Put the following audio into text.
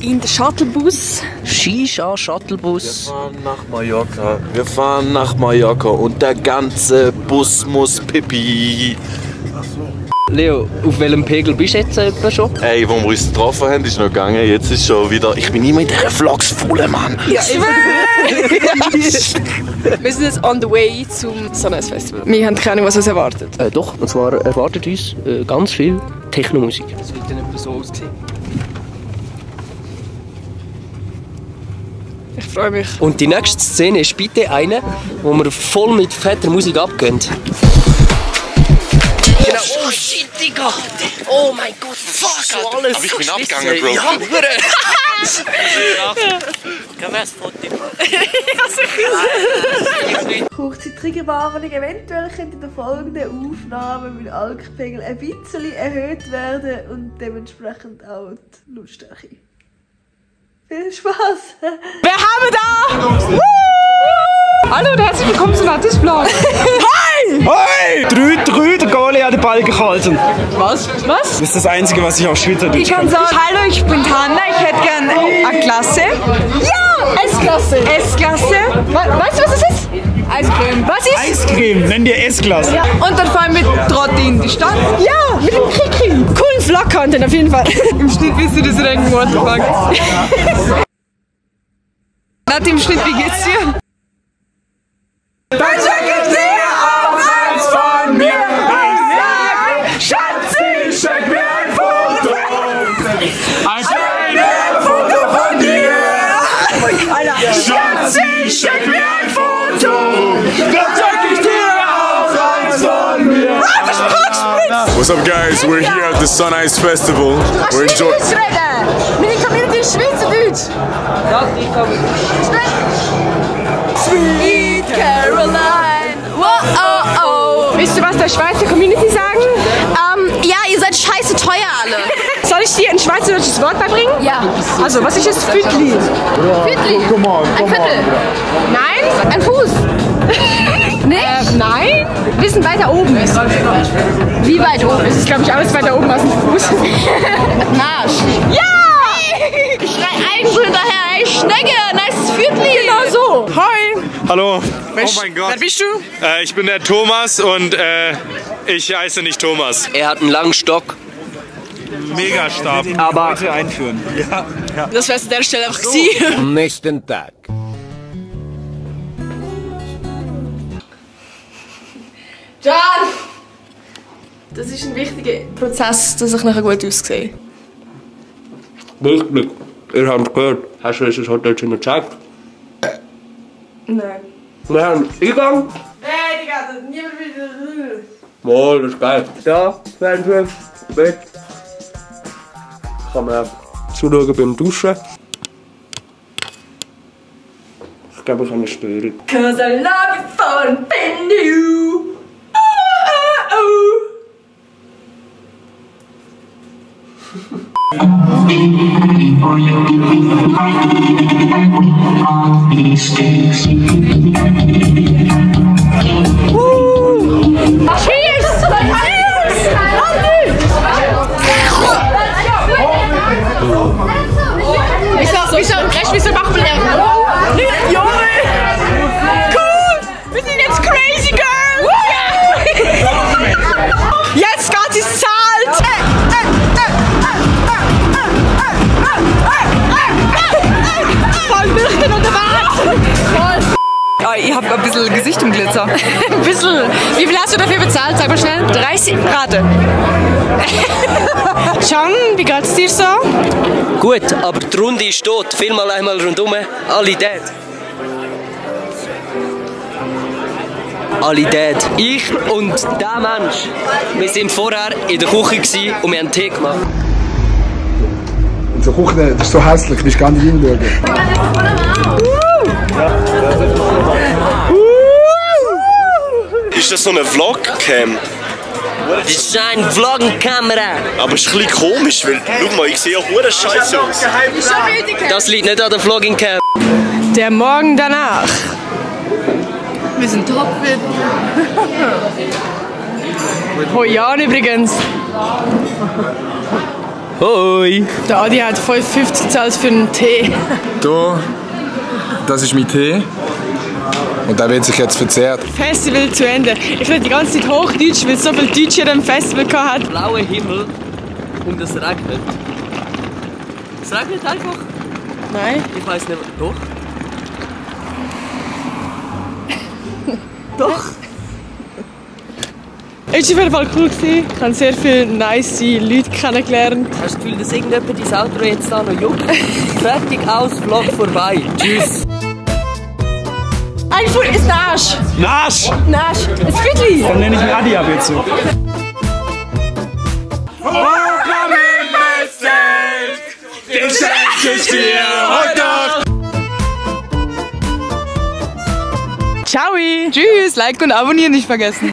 In den Shuttlebus. Shisha-Shuttlebus. Wir fahren nach Mallorca und der ganze Bus muss pipi. Leo, auf welchem Pegel bist du jetzt etwa schon? Ey, wo wir uns getroffen haben, ist noch gegangen. Jetzt ist schon wieder... Ich bin immer in dieser Vlogs-Fulle, Mann. Ja, wir sind jetzt on the way zum Sunrise Festival. Wir haben keine Ahnung, was uns erwartet. Doch, und zwar erwartet uns ganz viel Techno-Musik. Das wird dann etwa so aussehen. Ich freue mich. Und die nächste Szene ist bitte eine, wo wir voll mit fetter Musik abgehen. Genau. Oh shit, Digga! Oh mein Gott, fuck! Alles aber ich bin abgegangen, Bro. Ja, Können wir das Foto Kurze Triggerwarnung, eventuell könnte in der folgenden Aufnahme mein Alkpegel ein bisschen erhöht werden und dementsprechend auch die Lautstärke. Viel Spaß! Wer haben wir da? Hallo und herzlich willkommen zu Lattisblog. Hi! Hey! 3-3, der Goalie hat den Ball gehalten. Was? Was? Das ist das Einzige, was ich auf Schweizerdeutsch Ich kann sagen, hallo, ich bin Hanna, ich hätte gerne eine Klasse. Ja! S-Klasse. S-Klasse. Weißt du, was das ist? Eiscreme. Was ist? Eiscreme, nenn dir S-Klasse. Ja. Und dann fahren wir Trotti in die Stadt. Ja, mit dem Kiki. Coolen Vlog-Content auf jeden Fall. Im Schnitt wirst du das denken, what the fuck. Nati, im Schnitt, wie geht's dir? Dann check dir auch eins von mir. Ich sag, Schatzi, check mir ein Foto. Ein Foto von dir. Schatzi, check mir ein Foto. Dann check ich dir auch eins von mir. What's up, guys? We're here at the Sunrise Festival. We're enjoying. Meine Community ist Schweizerdeutsch. Sweet Caroline. Wow, oh, oh. Willst du was der Schweizer Community sagen? Ja, ihr seid scheiße teuer alle. Soll ich dir ein schweizerdeutsches Wort beibringen? Ja. Also, was ist das Viertli? Viertli? Ein Viertel? Nein? Ein Fuß? Nicht? Nein? Wir sind weiter oben. Wie weit oben? Es ist, glaube ich, alles weiter oben als ein Fuß. Arsch. Ja! Ich schrei einen so hinterher, ey, Schnecke, nice Viertli. Genau so. Hi. Hallo. Mensch, Oh mein Gott. Wer bist du? Ich bin der Thomas und ich heiße nicht Thomas. Er hat einen langen Stock. Megastab. Aber Heute einführen. Ja. Das wär's an der Stelle einfach gewesen. Am nächsten Tag. John! Das ist ein wichtiger Prozess, dass ich nachher gut aussehe. Wirklich, ihr habt es gehört. Hast du das Hotel schon gecheckt? Nein. Wir haben Eingang. Hey, Digga, das niemand will. Mal, das ist geil. Da, Fernsehen, Bett. Kann man zuschauen beim Duschen. Ich glaube, ich habe eine Störung. Cause I love you for offend you. Cheers! Wieso Crash, wieso machen wir das? Junge! Cool! Wir sind jetzt crazy girls! Jetzt geht es zahlt! Voll nüchtern und erwartet! Ah, ich hab ein bisschen Gesicht im Glitzer. Ein bisschen. Wie viel hast du dafür bezahlt? Sag mal schnell. 30 Rate. John, wie geht's dir so? Gut, aber die Runde ist tot. Film einmal rundum. Alle dead. Alle dead. Ich und der Mensch. Wir sind vorher in der Küche gewesen und wir haben Tee gemacht. Unsere Küche ist so hässlich, willst du gar nicht hinschauen. Ist das so eine Vlog-Cam? Das ist eine Vloggenkamera. Aber es ist ein bisschen komisch, weil, schau mal, ich sehe ja hure scheiße aus. Das liegt nicht an der Vlogging-Cam. Der Morgen danach. Wir sind topfit. Hoi Jan übrigens. Hoi! Der Adi hat voll 50 gezahlt für einen Tee. Da, das ist mein Tee. Und der wird sich jetzt verzehrt. Festival zu Ende. Ich rede die ganze Zeit Hochdeutsch, weil so viele Deutsche an dem Festival hatten. Blauer Himmel und es regnet. Es regnet einfach? Nein. Ich weiss nicht. Doch? Doch? Es war auf jeden Fall cool. Ich habe sehr viele nice Leute kennengelernt. Hast du das Gefühl, dass irgendjemand dein Auto jetzt da noch juckt? Fertig aus, Vlog vorbei. Tschüss. Ein Fuß ist Arsch. Nasch! Nasch. Ein Viertel. Dann nenne ich mich Adi ab jetzt so. Den schenke ich dir heute noch! Ciao. Tschüss. Like und abonnieren nicht vergessen.